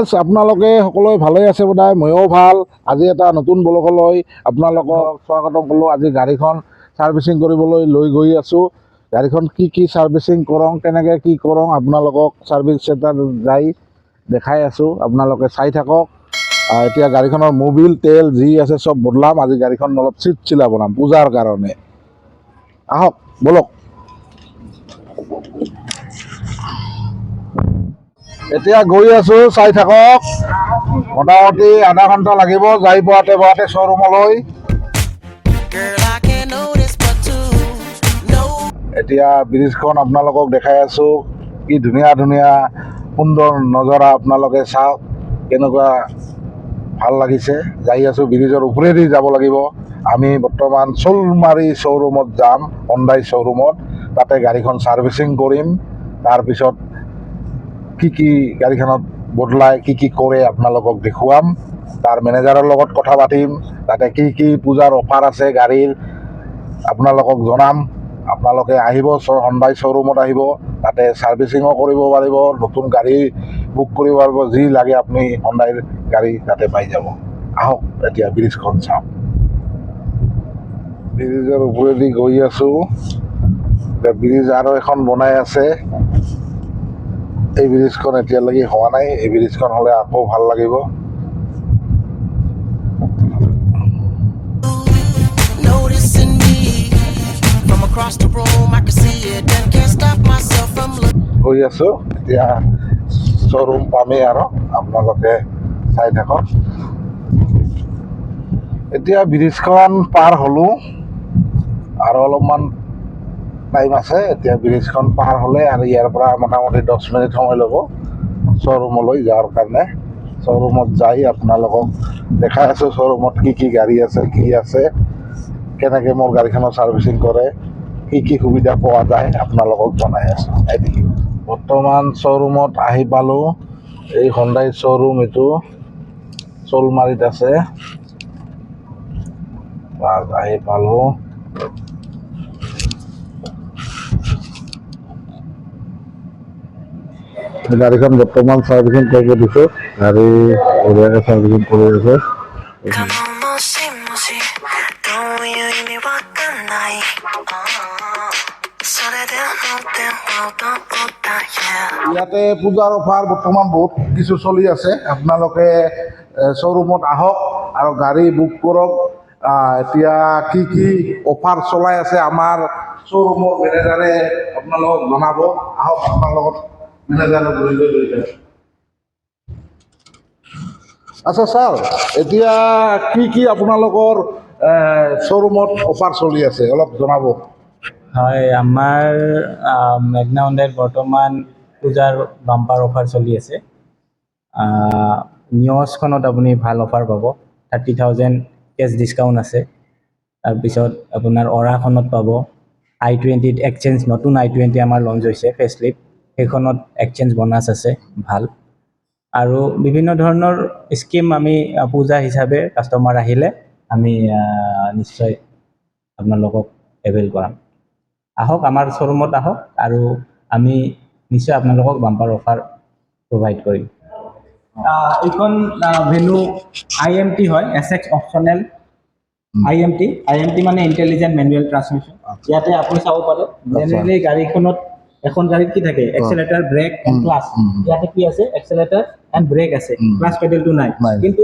Friends, আপোনালোকে সকলোৱে ভালেই আছে বোধহয়। ময়ো ভাল। আজি এটা নতুন ব্লগলৈ আপোনালোকক স্বাগতম কৰিলোঁ। আজি গাড়ীখন ছাৰ্ভিচিং কৰিবলৈ লৈ গৈ আছোঁ। গাড়ীখন কি কি ছাৰ্ভিচিং কৰোঁ, কেনেকৈ কি কৰোঁ, আপোনালোকক ছাৰ্ভিচ চেণ্টাৰ যাই দেখাই আছোঁ। আপোনালোকে চাই থাকক। এতিয়া গাড়ীখনৰ মবিল, তেল যি আছে চব বদলাম। আজি গাড়ীখন অলপ চিট চিলা বনাম পূজাৰ কাৰণে। আহক, ব'লক। এতিয়া গৈ আছো, চাই থাকক। মোটামুটি আধা ঘণ্টা লাগিব যাই পোৱাতে পোৱাতে শ্ব'ৰুমলৈ। Girl, I can't notice but to know. এতিয়া ব্ৰিজখন আপোনালোকক দেখাই আছো। কি ধুনীয়া ধুনীয়া সুন্দৰ নজৰা, আপোনালোকে চাওক কেনেকুৱা ভাল লাগিছে। যাই আছো, ব্ৰিজৰ ওপৰেদি যাব লাগিব। আমি বৰ্তমান চৌলমাৰী শ্ব'ৰুমত যাম, হণ্ডাই শ্ব'ৰুমত। তাতে গাড়ীখন ছাৰ্ভিচিং কৰিম। তাৰপিছত কি কি গাড়ীখনত বদলাই, কি কি কৰে আপোনালোকক দেখুৱাম। তাৰ মেনেজাৰৰ লগত কথা পাতিম। তাতে কি কি পূজাৰ অফাৰ আছে গাড়ীৰ আপোনালোকক জনাম। আপোনালোকে আহিব, হণ্ডাই শ্ব'ৰুমত আহিব। তাতে ছাৰ্ভিচিঙো কৰিব পাৰিব, নতুন গাড়ী বুক কৰিব পাৰিব। যি লাগে আপুনি হণ্ডাইৰ গাড়ী তাতে পাই যাব। আহক, এতিয়া ব্ৰিজখন চাওক। ব্ৰিজৰ ওপৰেদি গৈ আছোঁ। এতিয়া ব্ৰিজ আৰু এখন বনাই আছে। এই ব্ৰিজখন এতিয়ালৈকে হোৱা নাই। এই ব্ৰিজখন হ'লে আকৌ ভাল লাগিব। Noticing me from across the room. I can see it and can't stop myself from looking. গৈ আছোঁ, এতিয়া শ্ব'ৰুম পামেই আৰু। আপোনালোকে চাই থাকক। এতিয়া ব্ৰিজখন পাৰ হ'লোঁ, আৰু অলপমান টাইম আছে। এতিয়া ব্ৰিজখন পাৰ হ'লে আৰু ইয়াৰ পৰা মোটামুটি 10 মিনিট সময় ল'ব শ্ব'ৰুমলৈ যোৱাৰ কাৰণে। শ্ব'ৰুমত যাই আপোনালোকক দেখাই আছোঁ শ্ব'ৰুমত কি কি গাড়ী আছে, কি আছে, কেনেকৈ মোৰ গাড়ীখনৰ ছাৰ্ভিচিং কৰে, কি কি সুবিধা পোৱা যায়, আপোনালোকক জনাই আছোঁ। চাই থাকিব। বৰ্তমান শ্ব'ৰুমত আহি পালোঁ। এই হণ্ডাই শ্ব'ৰুম, এইটো চৌলমাৰীত আছে। বাছ, আহি পালোঁ। গাড়ীখন বৰ্তমান ছাৰ্ভিচিং কৰিব দিছোঁ। গাড়ী বঢ়িয়াকৈ ছাৰ্ভিচিং কৰি আছে। 可能もしもしどういう意味わかんない。それでも電話を取った yeah. ইয়াতে পূজাৰ অফাৰ বৰ্তমান বহুত কিছু চলি আছে। আপোনালোকে শ্ব'ৰুমত আহক আৰু গাড়ী বুক কৰক। এতিয়া কি কি অফাৰ চলাই আছে আমাৰ শ্ব'ৰুমৰ মেনেজাৰে আপোনালোকক জনাব। আহক, আপোনাৰ লগত মেনেজাৰক লৈ লৈ লৈ যাওক। আচ্ছা ছাৰ, এতিয়া কি কি আপোনালোকৰ শ্ব'ৰুমত অফাৰ চলি আছে অলপ জনাব। হয়, আমাৰ মেগনা হুণ্ডাইত বৰ্তমান পূজাৰ বাম্পাৰ অফাৰ চলি আছে। নিয়জখনত আপুনি ভাল অফাৰ পাব, 30,000 কেছ ডিছকাউণ্ট আছে। তাৰপিছত আপোনাৰ অৰাখনত পাব, আই 20ত এক্সচেঞ্জ, নতুন আই 20 আমাৰ লঞ্চ হৈছে ফেচলিফ্ট, সেইখনত এক্সচেঞ্জ বনাছ আছে ভাল। আৰু বিভিন্ন ধৰণৰ স্কিম আমি পূজা হিচাপে কাষ্টমাৰ আহিলে আমি নিশ্চয় আপোনালোকক এভেইল কৰাম। আহক, আমাৰ শ্ব'ৰুমত আহক আৰু আমি নিশ্চয় আপোনালোকক বাম্পাৰ অফাৰ প্ৰভাইড কৰিম। এইখন ভেনু আইএমটি হয়, এছএক্স অপশ্যনেল আইএমটি। আইএমটি মানে ইণ্টেলিজেণ্ট মেনুৱেল ট্ৰান্সমিশ্যন। ইয়াতে আপুনি চাব পাৰে, জেনেৰেলি গাড়ীখনত, এখন গাড়ীত কি থাকে? এক্সেলেটাৰ, ব্ৰেক এণ্ড ক্লাচ। ইয়াতে কি আছে? এক্সেলেটাৰ এণ্ড ব্ৰেক আছে, ক্লাচ পেডেলটো নাই। নাই। কিন্তু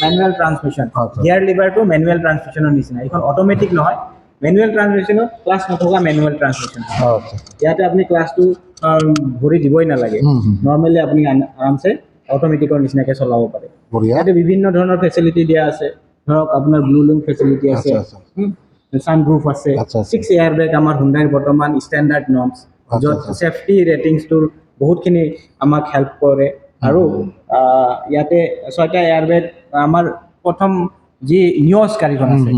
মেনুৱেল ট্ৰান্সমিশ্যন, গিয়াৰ লিভাৰটো মেনুৱেল ট্ৰান্সমিশ্যনৰ নিচিনা। এইখন অট'মেটিক নহয়, মেনুৱেল ট্ৰান্সমিশ্যনত ক্লাচ নথকা মেনুৱেল ট্ৰান্সমিশ্যন। ইয়াতে আপুনি ক্লাচটো ভৰি দিবই নালাগে। হুম, হুম। নৰ্মেলি আপুনি আৰামছে অট'মেটিকৰ নিচিনাকৈ চলাব পাৰে। বঢ়িয়া। ইয়াতে বিভিন্ন ধৰণৰ ফেচিলিটি দিয়া আছে। ধৰক আপোনাৰ ব্লু লিংক ফেচিলিটি আছে, আচ্ছা, আচ্ছা। ছানৰুফ আছে, আচ্ছা, আচ্ছা। 6 এয়াৰ বেগ আমাৰ হুণ্ডাইৰ বৰ্তমান ষ্টেণ্ডাৰ্ড নৰ্মছ, য'ত ছেফটি ৰেটিংছটোৰ বহুতখিনি আমাক হেল্প কৰে। আৰু ইয়াতে ছয়টা এয়াৰ বেগ, আমাৰ প্ৰথম যি নিয়জ গাড়ীখন আছে,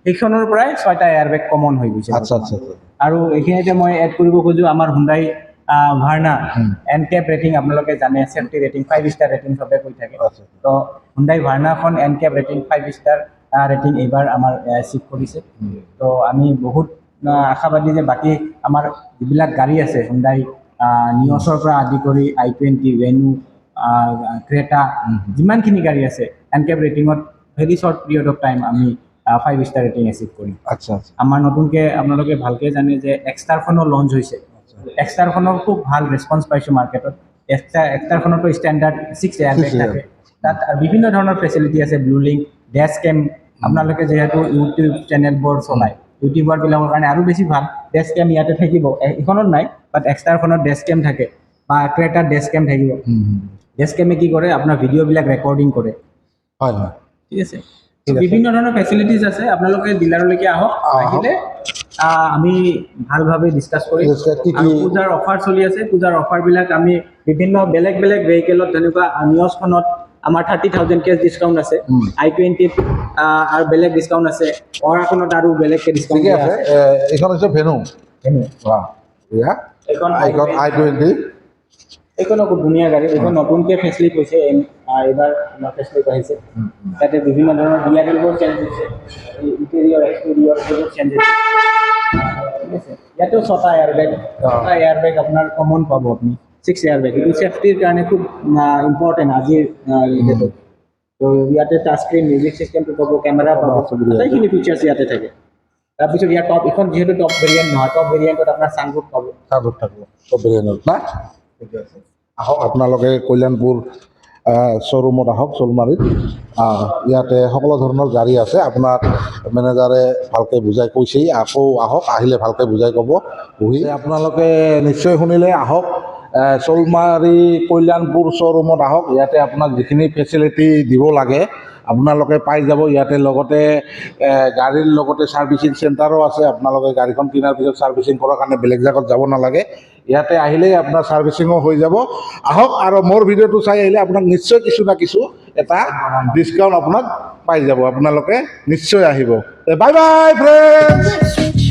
সেইখনৰ পৰাই ছয়টা এয়াৰ বেগ কমন হৈ গৈছে। আচ্ছা আচ্ছা আচ্ছা। আৰু এইখিনিতে মই এড কৰিব খোজোঁ, আমাৰ হুণ্ডাই ভাৰ্না এন কেপ ৰেটিং আপোনালোকে জানে, safety rating 5 star rating চবে কৈ থাকে। তো Hyundai ভাৰ্নাখন NCAP rating 5 star rating এইবাৰ আমাৰ এচিভ কৰিছে। তো আমি বহুত আশাবাদী যে বাকী আমাৰ যিবিলাক গাড়ী আছে, হুণ্ডাই নিয়ছৰ পৰা আদি কৰি আই 20, ভেনু, ক্ৰেটা, যিমানখিনি গাড়ী আছে এনকেপ ৰেটিঙত very short period of time আমি 5 ষ্টাৰ ৰেটিং এচিভ কৰিম। আচ্ছা আচ্ছা আমাৰ নতুনকৈ আপোনালোকে ভালকৈ জানে যে এক্সটাৰখনো লঞ্চ হৈছে। এক্সটাৰখনৰ খুব ভাল ৰেচপঞ্চ পাইছোঁ মাৰ্কেটত। এক্সটাৰখনতো ষ্টেণ্ডাৰ্ড 6 এয়াৰ বেগ Six থাকে। তাত আৰু বিভিন্ন ধৰণৰ ফেচিলিটি আছে, ব্লু লিংক, ডেছ কেম। আপোনালোকে যিহেতু ইউটিউব চেনেলবোৰ চলায়, ইউটিউবাৰবিলাকৰ কাৰণে আৰু বেছি ভাল। ডেছ কেম ইয়াতে থাকিব, এইখনত নাই, বাট এক্সটাৰখনত ডেছ কেম থাকে বা ক্ৰেটাৰ ডেছ কেম থাকিব। ডেছ কেমে কি কৰে? আপোনাৰ ভিডিঅ'বিলাক ৰেকৰ্ডিং কৰে। হয় হয় ঠিক আছে। ঠিক আছে। বিভিন্ন ধৰণৰ ফেচিলিটিজ আছে। আপোনালোকে ডিলাৰলৈকে আহক। আহক। আহিলে আমি ভালভাৱে ডিছকাছ কৰিম। Discuss কি আৰু পূজাৰ অফাৰ চলি আছে। পূজাৰ অফাৰবিলাক আমি বিভিন্ন বেলেগ বেলেগ ভেহিকেলত, তেনেকুৱা নিয়জখনত আমাৰ 30,000 কেছ ডিছকাউণ্ট আছে। আই 20ত আৰু বেলেগ ডিছকাউণ্ট আছে। অৰাখনত আৰু বেলেগকে ডিছকাউণ্ট। ঠিকে আছে। এইখন হৈছে ভেনু। বাহ, এয়া এইখন এইখন আই 20। এইখনো খুব ধুনীয়া গাড়ী। এইখন নতুনকৈ ফেচলিফ্ট হৈছে। এইবাৰ আমাৰ ফেচলিফ্ট আহিছে। তাতে বিভিন্ন ধৰণৰ ডিআৰএলবোৰ চেঞ্জ হৈছে, ইণ্টেৰিয়ৰ, এক্সটেৰিয়ৰ সেইবোৰ চেঞ্জ হৈছে। ঠিক আছে। ইয়াতেও ছটা এয়াৰ বেগ, 6টা এয়াৰ বেগ আপোনাৰ কমন পাব আপুনি। 6 এয়াৰ বেগ, এইটো ছেফটিৰ কাৰণে খুব ইম্পৰ্টেণ্ট আজিৰ ডেটত। ত' ইয়াতে টাচ স্ক্ৰীণ মিউজিক চিষ্টেমটো পাব, কেমেৰা পাব। আটাইখিনি ফিচাৰ্ছ ইয়াতে থাকে। তাৰপিছত ইয়াৰ টপ, এইখন যিহেতু টপ ভেৰিয়েণ্ট নহয়, টপ ভেৰিয়েণ্টত আপোনাৰ ছানৰুফ পাব। ছানৰুফ থাকিব টপ ভেৰিয়েণ্টত না? ঠিকে আছে। আহক আপোনালোকে কল্যাণপুৰ শ্ব'ৰুমত আহক, চলমাৰীত। ইয়াতে সকলো ধৰণৰ গাড়ী আছে। আপোনাক মেনেজাৰে ভালকৈ বুজাই কৈছেই। আকৌ আহক, আহিলে ভালকৈ বুজাই ক'ব বহি। আপোনালোকে নিশ্চয় শুনিলে। আহক, চলমাৰী কল্যাণপুৰ শ্ব'ৰুমত আহক। ইয়াতে আপোনাক যিখিনি ফেচিলিটি দিব লাগে আপোনালোকে পাই যাব ইয়াতে। লগতে গাড়ীৰ লগতে ছাৰ্ভিচিং চেণ্টাৰো আছে। আপোনালোকে গাড়ীখন কিনাৰ পিছত ছাৰ্ভিচিং কৰাৰ কাৰণে বেলেগ জেগাত যাব নালাগে। ইয়াতে আহিলেই আপোনাৰ ছাৰ্ভিচিঙো হৈ যাব। আহক আৰু মোৰ ভিডিঅ'টো চাই আহিলে আপোনাক নিশ্চয় কিছু না কিছু এটা ডিছকাউণ্ট আপোনাক পাই যাব। আপোনালোকে নিশ্চয় আহিব। Bye bye friends.